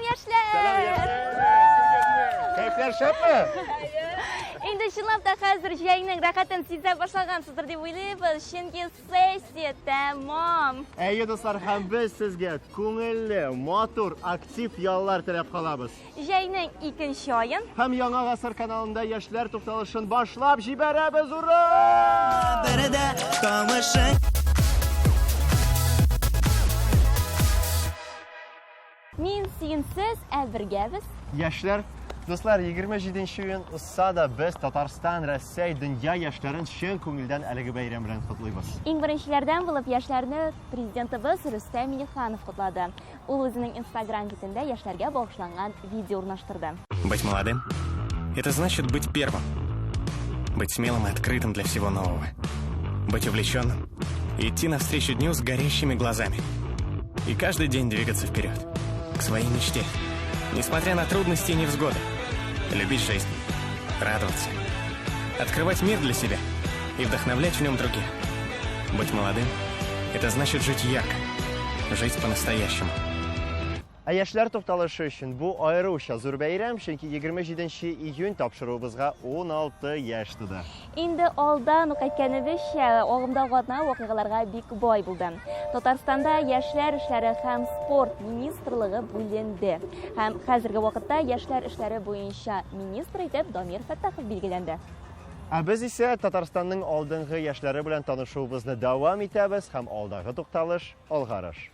Сәлам, яшьләр! Сәлам, яшьләр! Кәефләр шәпме? Инде чынлап та хәзер җәйнең рәхәтен сизә башлагансыздыр дип уйлыйбыз, чөнки сессия тәмам. Әйе, дуслар, һәм без сезгә күңелле, матур, актив яллар теләп калабыз. Җәйнең икенче аен Һәм Яңа гасыр каналында яшьләр тукталышын башлап җибәрәбез, ура! Бер дә тавышың. Мин синсез, ә бергә без. Яшьләр, дуслар, 27 июнь узса да, без Татарстан, Рәсәй, дөнья яшьләрен чын күңелдән әлеге бәйрәм белән котлыйбыз. Иң беренчеләрдән булып яшьләрне Президентыбыз Рөстәм Миңнеханов котлады. Ул үзенең Инстаграм битендә яшьләргә багышланган видео урнаштырды. Быть молодым – это значит быть первым. Быть смелым и открытым для всего нового. Быть увлеченным. Идти навстречу дню с горящими глазами. И каждый день двигаться вперед. К своей мечте. Несмотря на трудности и невзгоды. Любить жизнь. Радоваться. Открывать мир для себя. И вдохновлять в нем других. Быть молодым – это значит жить ярко. Жить по-настоящему. Ә яшьләр тукталышы өчен бу аеруча зур бәйрәм, чөнки 27 июнь тапшыруыбызга 16 яшь туды. Инде алдан ук әйткәнебезчә, агымдагы атна вакыйгаларга бик бай булды. Татарстанда яшьләр эшләре һәм спорт министрлыгы бүленде. Һәм хәзерге вакытта яшьләр эшләре буенча министр итеп Дамир Фәттахов билгеләнде. Ә без исә Татарстанның алдынгы яшьләре белән танышуыбызны дәвам итәбез һәм алдагы тукталыш Алгарыш.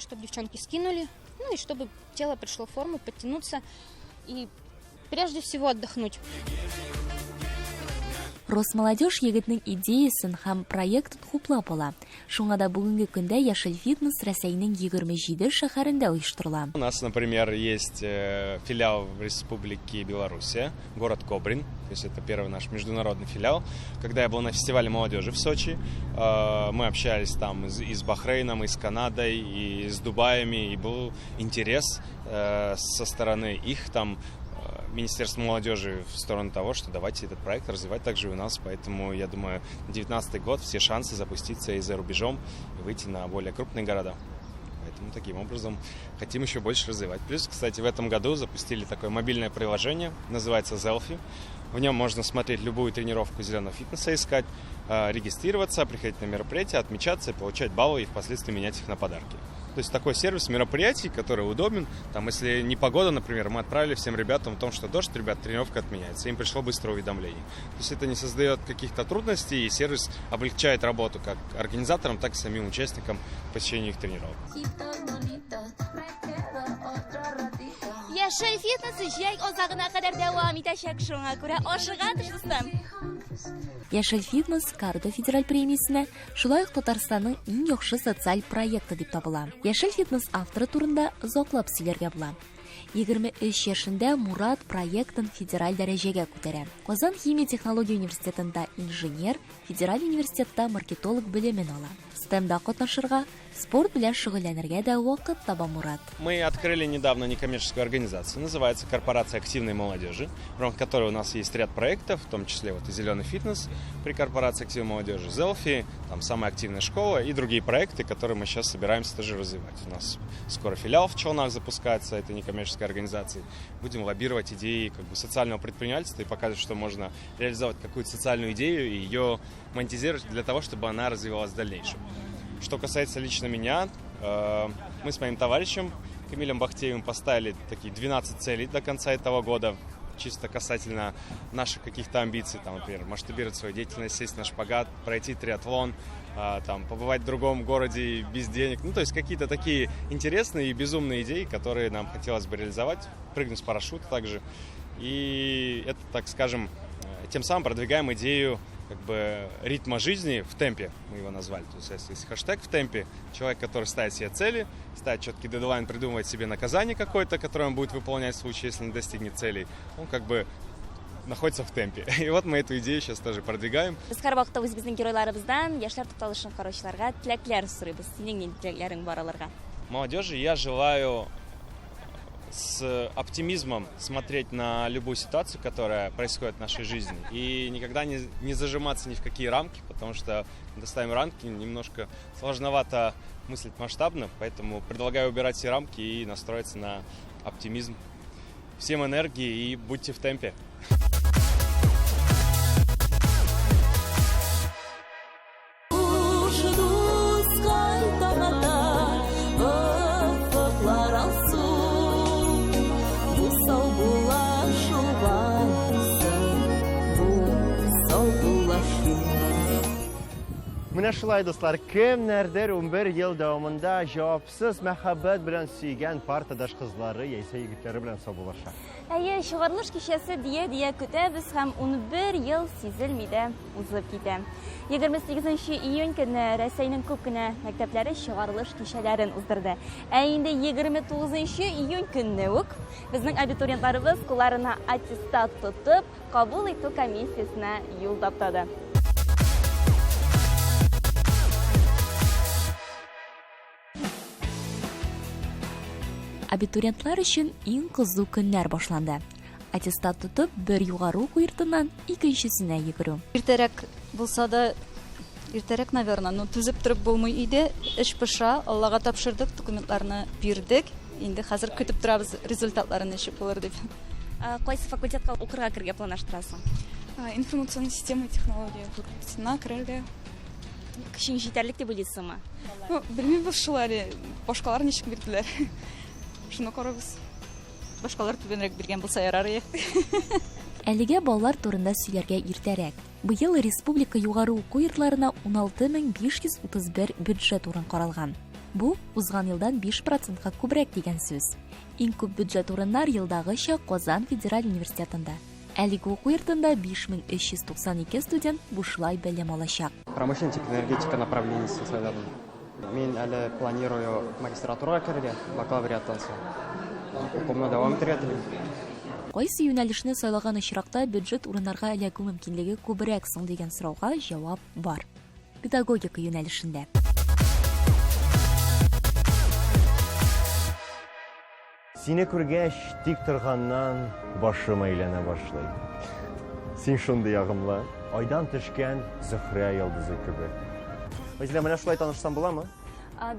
Чтобы девчонки скинули, ну и чтобы тело пришло в форму, подтянуться и прежде всего отдохнуть. Росмолодежь егетнең идеясын һәм проектын хуплап ала. Шуңа да бүгенге көндә Яшел фитнес Рәсәйнең 27 шәһәрендә оештырыла. У нас, например, есть филиал в Республике Белоруссия, город Кобрин. То есть это первый наш международный филиал. Когда я был на фестивале молодежи в Сочи, мы общались там и с Бахрейном, и с Канадой, и с Дубаями, и был интерес со стороны их там Министерство молодежи в сторону того, что давайте этот проект развивать также и у нас. Поэтому, я думаю, на 2019 год все шансы запуститься и за рубежом, и выйти на более крупные города. Поэтому таким образом хотим еще больше развивать. Плюс, кстати, в этом году запустили такое мобильное приложение, называется Zelfie. В нем можно смотреть любую тренировку зеленого фитнеса, искать, регистрироваться, приходить на мероприятия, отмечаться, получать баллы и впоследствии менять их на подарки. То есть такой сервис мероприятий, который удобен. Там, если не погода, например, мы отправили всем ребятам о том, что дождь, ребят, тренировка отменяется. Им пришло быстрое уведомление. То есть это не создает каких-то трудностей, и сервис облегчает работу как организаторам, так и самим участникам посещения их тренировок. Яшел фитнес җәй азагына кадәр дәвам итәчәк, шуңа күрә ашыга төш, дустым. Яшел фитнес Кардо федераль премиясенә, шулай ук Татарстанның иң яхшы социаль проекты дип табыла. Яшел фитнес авторы турында озаклап сөйләргә була. 23 яшендә Мурат проектын федераль дәрәҗәгә күтәрә. Казан химия технология университетында инженер, федераль университетта маркетолог белемен ала. Стемда катнашырга, спорт белән шөгыльләнергә дә вакыт таба Мурат. Мы открыли недавно некоммерческую организацию, называется Корпорация активной молодежи, в рамках которой у нас есть ряд проектов, в том числе вот и зеленый фитнес при Корпорации активной молодежи, Зелфи, там самая активная школа и другие проекты, которые мы сейчас собираемся тоже развивать. У нас скоро филиал в Челнах запускается этой некоммерческой организации. Будем лоббировать идеи социального предпринимательства и показывать, что можно реализовать какую-то социальную идею и ее монетизировать для того, чтобы она развивалась в дальнейшем. Что касается лично меня, мы с моим товарищем Камилем Бахтеевым поставили такие 12 целей до конца этого года, чисто касательно наших каких-то амбиций, например, масштабировать свою деятельность, сесть на шпагат, пройти триатлон, побывать в другом городе без денег. То есть какие-то такие интересные и безумные идеи, которые нам хотелось бы реализовать, прыгнуть с парашюта также. И это, так скажем, тем самым продвигаем идею ритма жизни в темпе, мы его назвали. То есть если есть хэштег в темпе, человек, который ставит себе цели, ставит четкий дедлайн, придумывает себе наказание какое-то, которое он будет выполнять в случае, если не достигнет целей, он находится в темпе. И вот мы эту идею сейчас тоже продвигаем. Без һәрвакытта үзебезнең геройларыбыздан яшьләр тукталышын караучыларга теләкләр сорыйбыз. Синең нинди теләкләрең бар аларга? Молодежи я желаю с оптимизмом смотреть на любую ситуацию, которая происходит в нашей жизни, и никогда не зажиматься ни в какие рамки, потому что когда ставим рамки, немножко сложновато мыслить масштабно, поэтому предлагаю убирать все рамки и настроиться на оптимизм. Всем энергии и будьте в темпе. Менә шулай, дуслар, кемнәрдер 11 ел дәвамында җавапсыз мәхәббәт белән сөйгән партадаш кызлары яисә егетләре белән саубуллаша. Әйе, чыгарылыш кичәсе дия-дия көтәбез һәм 11 ел сизелми дә узып китә. 28 июнь көнне Рәсәйнең күп кенә мәктәпләре чыгарылыш кичәләрен уздырды. Ә инде 29 июнь көнне үк безнең абитуриентларыбыз кулларына аттестат тотып, кабул итү комиссиясенә юл таптады. Абитуриентлар өчен иң кызу көннәр башланды. Аттестат тотып, бер югары уку йортыннан икенчесенә йөгерү. Иртәрәк булса да, иртәрәк, наверное, но түзеп торып булмый иде. Эш пыша, Аллага тапшырдык, документларны бирдек. Инде хәзер көтеп торабыз результатларын ничек булыр дип. Кайсы факультетка укырга керергә планлаштырасың? Информационная система и технология факультетына керергә. Көчең җитәрлек дип уйлыйсыңмы? Белмибез шул әле, башкалар ничек бирделәр. Шуны карабыз. Башкалар түбәнрәк биргән булса ярар иде. Әлегә балалар турында сөйләргә иртәрәк. Быел республика югары уку йортларына 16531 бюджет урын каралган. Бу узган елдан 5%-ка күбрәк дигән сүз. Иң күп бюджет урыннар елдагыча Казан федераль университетында. Әлеге уку йортында 5392 студент бушлай белем алачак. Промышленная энергетика направлениесе сайладым. Мин әле планирую магистратурага керергә, бакалавриаттан соң. Укуымны дәвам итәргә телим. Кайсы юнәлешне сайлаган очракта бюджет урыннарга эләгү мөмкинлеге күбрәк соң дигән сорауга җавап бар. Педагогика юнәлешендә. Сине күргәч, тик торганнан башым әйләнә башлый. Син шундый ягымлы, айдан төшкән Зөһрә йолдызы кебек. Вәзилә, менә шулай танышсам буламы?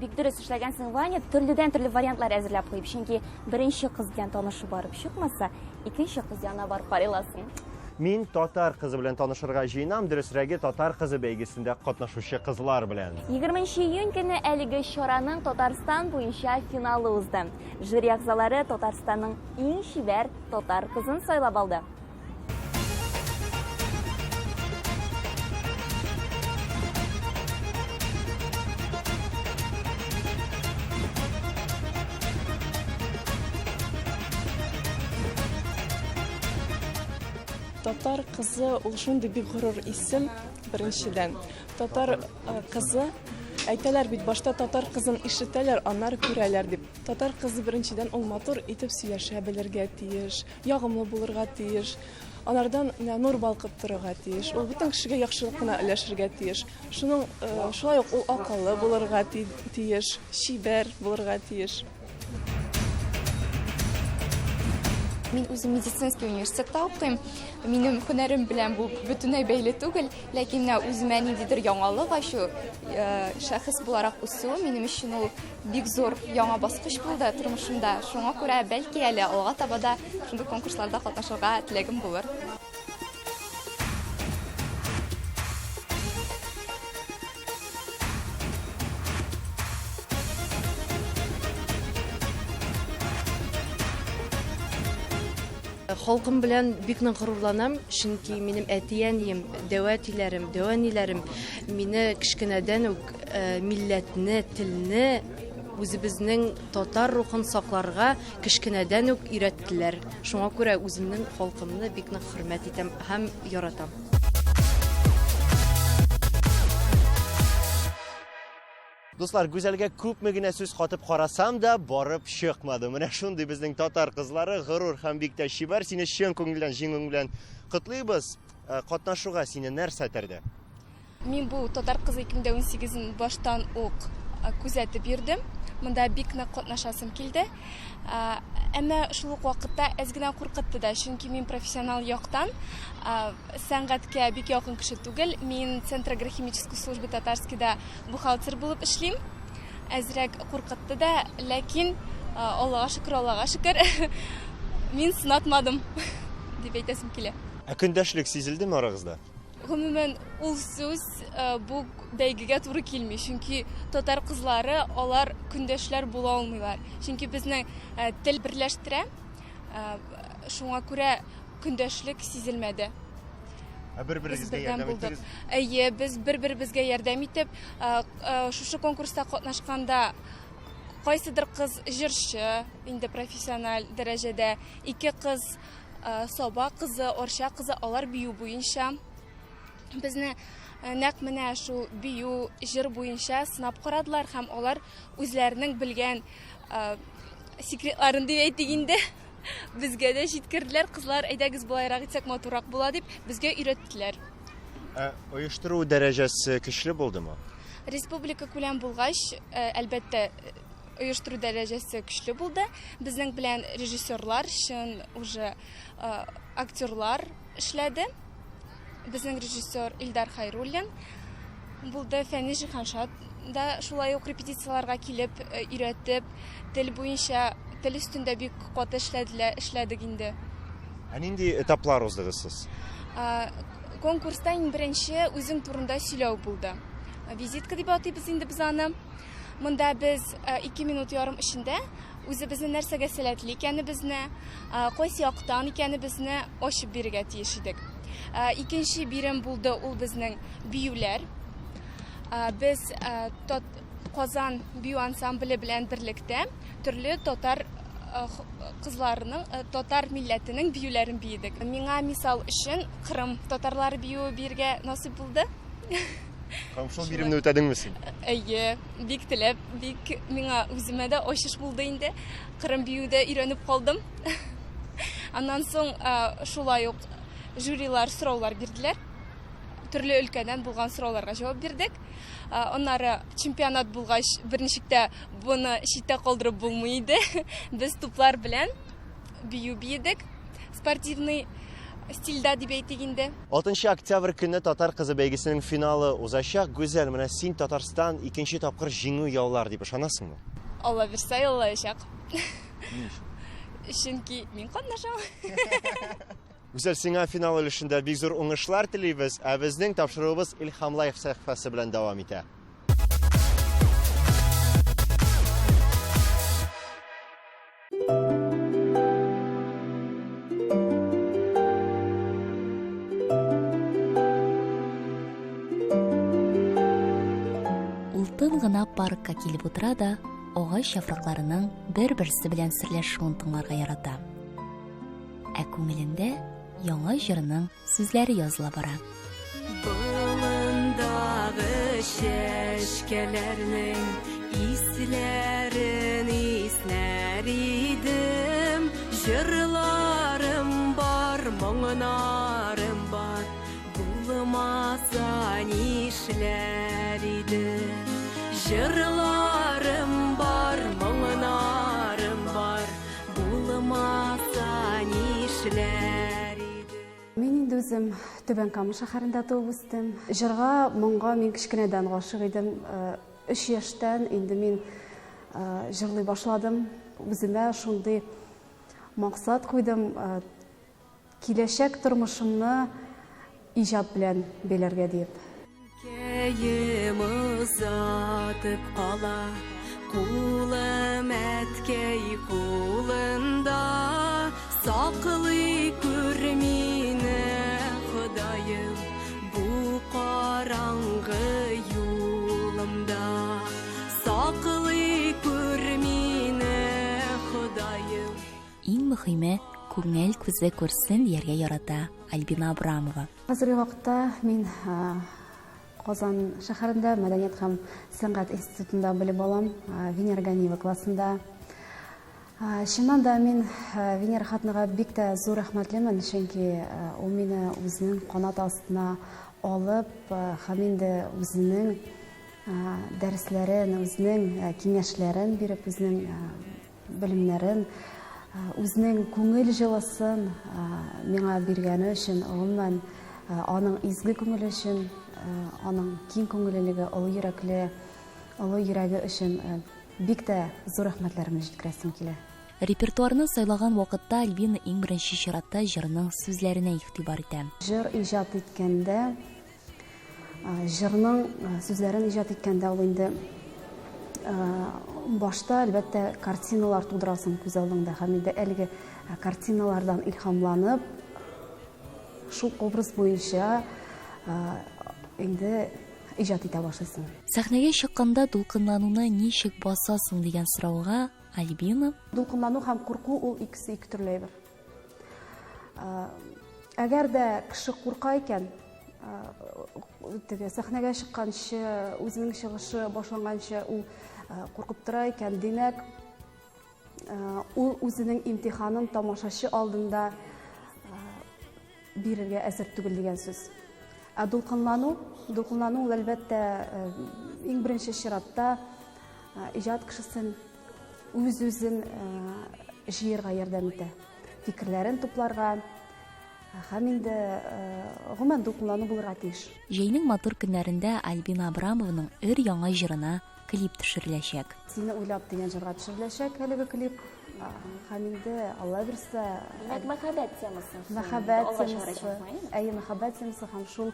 Бик дөрес эшләгәнсең, Ваня, төрледән төрле вариантлар әзерләп куеп, чөнки беренче кыз белән танышу барып чыкмаса, икенче кыз янына барып карый аласың. Мин татар кызы белән танышырга җыенам, дөресрәге татар кызы бәйгесендә катнашучы кызлар белән. 20 июнь көне әлеге чараның Татарстан буенча финалы узды. Жюри әгъзалары Татарстанның иң чибәр татар кызын сайлап алды. Татар кызы ул шундый бик горур исем, беренчедән. Татар э, кызы әйтәләр бит, башта татар кызын ишетәләр, аннары күрәләр дип. Татар кызы беренчедән ул матур итеп сөйләшә белергә тиеш, ягымлы булырга тиеш. Анардан менә нур балкып торырга тиеш. Ул бөтен кешегә яхшылык кына өләшергә тиеш. Шуның э, шулай ук ул акыллы булырга тиеш, чибәр булырга тиеш. Мин үзем медицинский университетта укыйм. Минем һөнәрем белән бу бөтенләй бәйле түгел, ләкин менә үземә ниндидер яңалык ачу, э, шәхес буларак үсү минем өчен ул бик зур яңа баскыч булды тормышымда. Шуңа күрә бәлки әле алга таба да шундый конкурсларда катнашырга теләгем булыр. Халкым белән бик нык горурланам, чөнки минем әти-әнием, дәү әтиләрем, дәү әниләрем мине кечкенәдән үк э, милләтне, телне, үзебезнең татар рухын сакларга кечкенәдән үк өйрәттеләр. Шуңа күрә үземнең халкымны бик нык хөрмәт итәм һәм яратам. Дуслар, Гүзәлгә күпме генә сүз катып карасам да, барып чыкмады. Менә шундый безнең татар кызлары, горур һәм бик тә чибәр. Сине чын күңелдән җиңүең белән котлыйбыз. Э, катнашуга сине нәрсә этәрде? Мин бу Татар кызы 2018-ен баштан ук күзәтеп йөрдем. Монда бик нык катнашасым килде. Әмма шул ук вакытта әз генә куркытты да, чөнки мин профессионал яктан сәнгатькә бик якын кеше түгел. Мин Центр агрохимической службы Татарскийда бухгалтер булып эшлим. Әзрәк куркытты да, ләкин Аллага шөкер, Аллага шөкер, мин сынатмадым дип әйтәсем килә. Ә көндәшлек сизелдеме арагызда? Гомумән, ул сүз э, бу бәйгегә туры килми, чөнки татар кызлары алар көндәшләр була алмыйлар. Чөнки безнең э, тел берләштерә, э, шуңа күрә көндәшлек сизелмәде. Ә бер-берегезгә ярдәм иттегез? Әйе, без бер-беребезгә ярдәм итеп, шушы конкурста катнашканда кайсыдыр кыз җырчы, инде профессиональ дәрәҗәдә, ике кыз Э, Саба кызы, Арча кызы, алар бию буенча. Безне э, нәкъ менә шул бию, җыр буенча сынап карадылар һәм алар үзләренең белгән э, секретларын дип әйтик инде безгә дә җиткерделәр. Кызлар, әйдәгез болайрак итсәк матуррак була дип безгә өйрәттеләр. Ә оештыру дәрәҗәсе көчле булдымы? Республика күләм булгач, әлбәттә, оештыру дәрәҗәсе көчле булды. Безнең белән режиссерлар, чын уже э, актерлар эшләде. Безнең режиссер Илдар Хайруллин булды. Фәнис Җиһанша да шулай ук репетицияләргә килеп, э, өйрәтеп, тел буенча, тел өстендә бик каты эшләделәр, эшләдек инде. Ә нинди этаплар уздыгыз сез? Конкурста иң беренче үзең турында сөйләү булды. Визитка дип атыйбыз инде без аны. Монда без 2 минут ярым эчендә үзебезне нәрсәгә сәләтле икәнебезне, кайсы яктан икәнебезне ачып бирергә тиеш идек. Икенче бирем булды ул безнең биюләр. Без Казан бию ансамбле белән берлектә төрле татар кызларының, татар милләтенең биюләрен биедек. Миңа мисал өчен Кырым татарлары биюе биергә насыйп булды. Һәм шул биремне үтәдеңме син? Әйе, бик теләп, бик миңа үземә дә ачыш булды инде. Кырым биюдә өйрәнеп калдым. Аннан соң шулай ук жюрилар сораулар бирделәр. Төрле өлкәдән булган сорауларга җавап бирдек. Аннары чемпионат булгач, берничек тә моны читтә калдырып булмый иде. Без туплар белән бию биедек. Спортивный стильдә дип әйтик инде. 6 октябрь көнне Татар кызы бәйгесенең финалы узачак. Гүзәл, менә син Татарстан икенче тапкыр җиңү яулар дип ышанасыңмы? Алла бирсә, яулаячак. Чөнки мин катнашам. Гүзәл, сиңа финал өлешендә бик зур уңышлар телибез, ә безнең тапшыруыбыз Илһам Лайф сәхифәсе белән дәвам итә. Ул тын гына паркка килеп утыра да, агач яфракларының бер-берсе белән серләшүен тыңларга ярата. Ә күңелендә яңа җырның сүзләре языла бара. Болындагы чәчкәләрнең исләрен иснәр идем. Җырларым бар, моңнарым бар, булмаса нишләр идем. Җырларым бар, моңнарым бар, булмаса нишләр идем. Мин инде үзем Түбән Кама шәһәрендә туып үстем. Җырга, моңга мин кечкенәдән гашыйк идем. Өч яшьтән инде мин җырлый башладым. Үземә шундый максат куйдым, киләчәк тормышымны иҗат белән бәйләргә диеп. Әнкәем озатып кала, кулым әткәй кулында. Саклый күр мине, Ходаем, бу караңгы юлымда. Саклый күр мине, Ходаем. Иң мөхиме, күңел күзе күрсен дияргә ярата Альбина Абрамова. Хәзерге вакытта мин Казан шәһәрендә мәдәният һәм сәнгать институтында белем алам, Венера Ганиева классында. Чыннан да мин Венера хатынга бик тә зур рәхмәтлемен, чөнки ул мине үзенең канат астына алып һәм инде үзенең дәресләрен, үзенең киңәшләрен биреп, үзенең белемнәрен, үзенең күңел җылысын миңа биргәне өчен, гомумән, аның изге күңеле өчен, аның киң күңеллелеге, олы йөрәкле, олы йөрәге өчен бик тә зур рәхмәтләремне җиткерәсем килә. Репертуарны сайлаган вакытта Альбина иң беренче чиратта җырның сүзләренә игътибар итә. Җыр иҗат иткәндә Җырның сүзләрен иҗат иткәндә ул инде башта, әлбәттә, картиналар тудырасың күз алдыңда һәм инде әлеге картиналардан илһамланып, шул образ буенча инде иҗат итә башлыйсың. Сәхнәгә чыкканда дулкынлануны ничек басасың дигән сорауга Альбина. Дулкынлану һәм курку ул икесе ике төрле әйбер. Әгәр дә кеше курка икән, теге сәхнәгә чыкканчы, үзенең чыгышы башланганчы ул куркып тора икән, димәк, ул үзенең имтиханын тамашачы алдында бирергә әзер түгел дигән сүз. Ә дулкынлану, дулкынлану ул әлбәттә иң беренче чиратта иҗат кешесен үз-үзен җыерга ярдәм итә. Фикерләрен тупларга һәм инде гомумән дулкынлану булырга тиеш. Җәйнең матур көннәрендә Альбина Абрамованың өр-яңа җырына клип төшереләчәк. Сине уйлап дигән җырга төшереләчәк әлеге клип. Һәм инде Алла бирсә. Димәк, мәхәббәт темасы. Мәхәббәт темасы. Әйе, мәхәббәт темасы һәм шул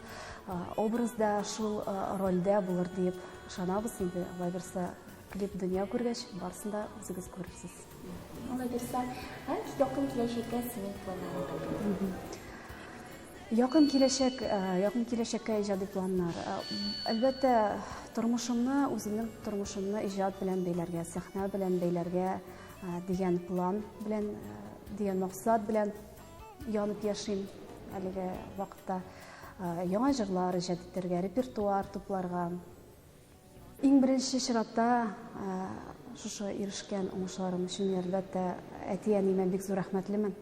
образда, шул рольдә булыр диеп ышанабыз инде. Алла бирсә, клип дөнья күргәч, барысын да үзегез күрерсез. Алла бирсә, һәм якын киләчәккә синең планнарың? Якын киләчәк, якын киләчәккә иҗади планнар. Әлбәттә, тормышымны, үземнең тормышымны иҗат белән бәйләргә, сәхнә белән бәйләргә дигән план белән, дигән максат белән янып яшим әлеге вакытта. Яңа җырлар иҗат итәргә, репертуар тупларга. Иң беренче чиратта шушы ирешкән уңышларым өчен, әлбәттә, әти-әниемә бик зур рәхмәтлемен.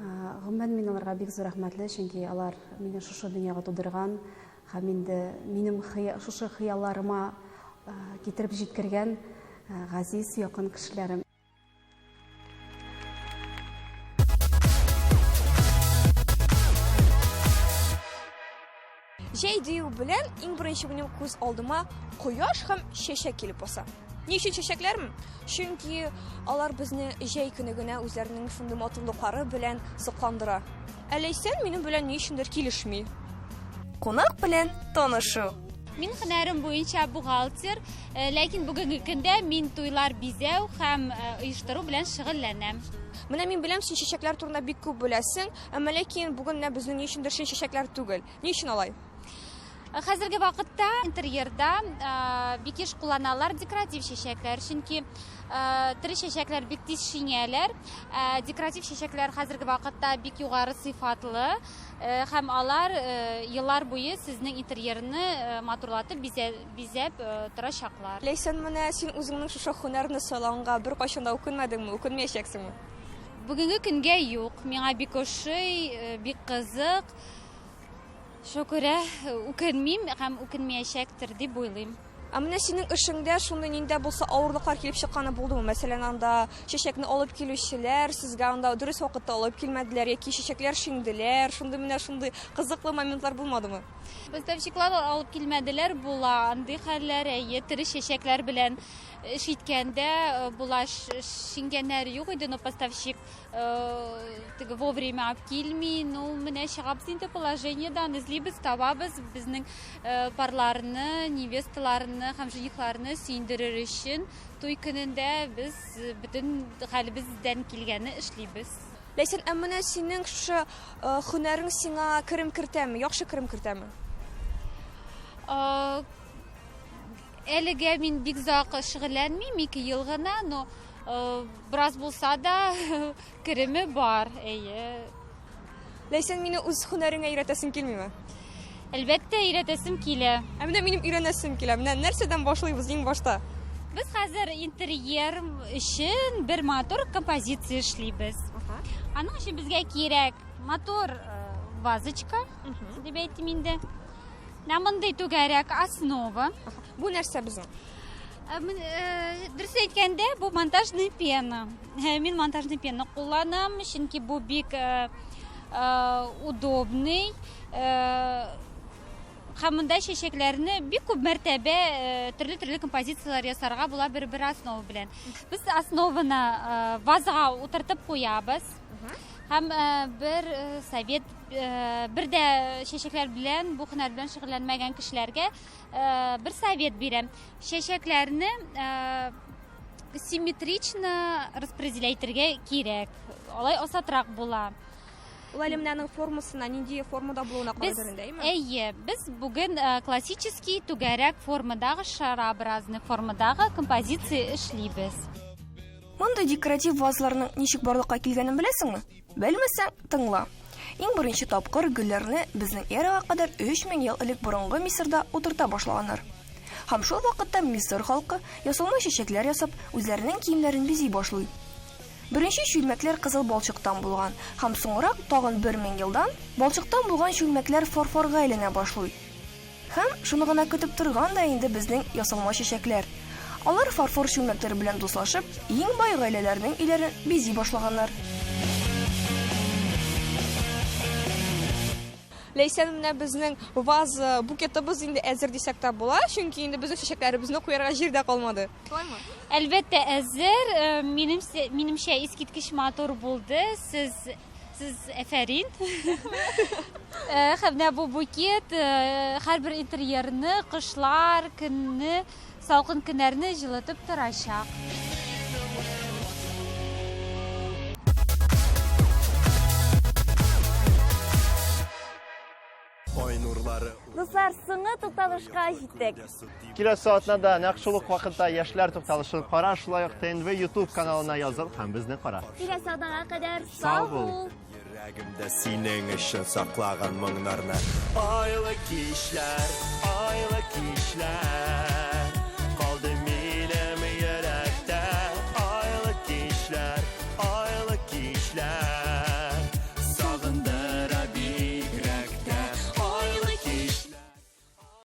Гомумән, мин аларга бик зур рәхмәтле, чөнки алар мине шушы дөньяга тудырган һәм инде минем шушы хыялларыма китереп җиткергән газиз, якын кешеләрем. Җәй дию белән иң беренче минем күз алдыма кояш һәм чәчәк килеп баса. Ни өчен чәчәкләрме? Чөнки алар безне җәй көне генә үзләренең шундый матурлыклары белән сокландыра. Ә Ләйсән минем белән ни өчендер килешми. Кунак белән танышу. Мин һөнәрем буенча бухгалтер, э, ләкин бүгенге көндә мин туйлар бизәү һәм э, оештыру белән шөгыльләнәм. Менә мин беләм, син чәчәкләр турында бик күп беләсең, әмма ләкин бүген менә безнең ни өчендер чын чәчәкләр түгел. Ни өчен алай? Хәзерге вакытта интерьерда бик еш кулланалар декоратив чәчәкләр, чөнки тере чәчәкләр бик тиз шиңәләр. Декоратив чәчәкләр хәзерге вакытта бик югары сыйфатлы һәм алар еллар буе сезнең интерьерны матурлатып, бизәп торачаклар. Ләйсән, менә син үзеңнең шушы һөнәрне сайлаганга беркайчан да үкенмәдеңме, үкенмәячәксеңме? Бүгенге көнгә юк. Миңа бик ошый, бик кызык. Шуңа күрә үкенмим һәм үкенмәячәктер дип уйлыйм. Ә менә синең эшеңдә шундый нинди дә булса авырлыклар килеп чыкканы булдымы? Мәсәлән, анда чәчәкне алып килүчеләр сезгә анда дөрес вакытта алып килмәделәр яки чәчәкләр шиңделәр, шундый менә шундый кызыклы моментлар булмадымы? Поставщиклар алып килмәделәр, була андый хәлләр, әйе, тере чәчәкләр белән эш иткәндә була, шиңгәннәр юк иде, но поставщик теге вовремя алып килми, ну, менә чыгабыз инде положениедән, эзлибез, табабыз безнең парларны, невесталарны һәм женихларны сөендерер өчен туй көнендә без бөтен хәлебездән килгәнне эшлибез. Ләйсән, ә менә синең шушы һөнәрең сиңа керем кертәме, яхшы керем кертәме? Әлегә мин бик озак шөгыльләнмим, 2 ел гына, но бераз булса да кереме бар, әйе. Ләйсән, мине үз һөнәреңә өйрәтәсең килмиме? Әлбәттә, өйрәтәсем килә. Ә менә минем өйрәнәсем килә. Менә нәрсәдән башлыйбыз иң башта? Без хәзер интерьер өчен бер матур композиция эшлибез. Аның өчен безгә кирәк матур вазочка, дип әйтим инде. Менә мондый түгәрәк основа. Бу нәрсә безнең? Дөрес әйткәндә, бу монтажный пена. Мин монтажный пена кулланам, чөнки бу бик удобный. Һәм монда чәчәкләрне бик күп мәртәбә төрле-төрле композицияләр ясарга була бер-бер основа белән. Без основаны вазага утыртып куябыз. Һәм бер совет, бер дә чәчәкләр белән, бу һөнәр белән шөгыльләнмәгән кешеләргә бер совет бирәм. Чәчәкләрне симметрично распределять итәргә кирәк. Алай асатрак була. Ул әле менә аның формасына, нинди формада булуына карап инде, әйеме? Әйе, без бүген классический түгәрәк формадагы, шарообразный формадагы композиция эшлибез. Мондый декоратив вазаларның ничек барлыкка килгәнен беләсеңме? Белмәсәң, тыңла. Иң беренче тапкыр гөлләрне безнең эрага кадәр 3000 ел элек борынгы Мисырда утырта башлаганнар. Һәм шул вакытта Мисыр халкы ясалма чәчәкләр ясап, үзләренең киемнәрен бизи башлый. Беренче чүлмәкләр кызыл балчыктан булган, һәм соңрак, тагын 1000 елдан, балчыктан булган чүлмәкләр фарфорга әйләнә башлый. Һәм шуны гына көтеп торган да инде безнең ясалма чәчәкләр. Алар фарфор чүлмәкләр белән дуслашып, иң бай гаиләләрнең өйләрен бизи башлаганнар. Ләйсән, менә безнең ваза букетыбыз инде әзер дисәк тә була, чөнки инде безнең чәчәкләребезне куярга җир дә калмады. Шулаймы? Әлбәттә, әзер. Минемчә, искиткеч матур булды. Сез, сез әфәрин. Һәм менә бу букет һәрбер интерьерны, кышлар көнне, салкын көннәрне җылытып торачак. Дуслар, соңгы тукталышка җиттек. Киләсе атнада нәкъ шул ук вакытта Яшьләр тукталышын кара, шулай ук ТНВ YouTube каналына языл һәм безне кара. Киләсе атнага кадәр сау бул. Йөрәгемдә синең өчен саклаган моңнарны. Айлы кичләр, айлы кичләр.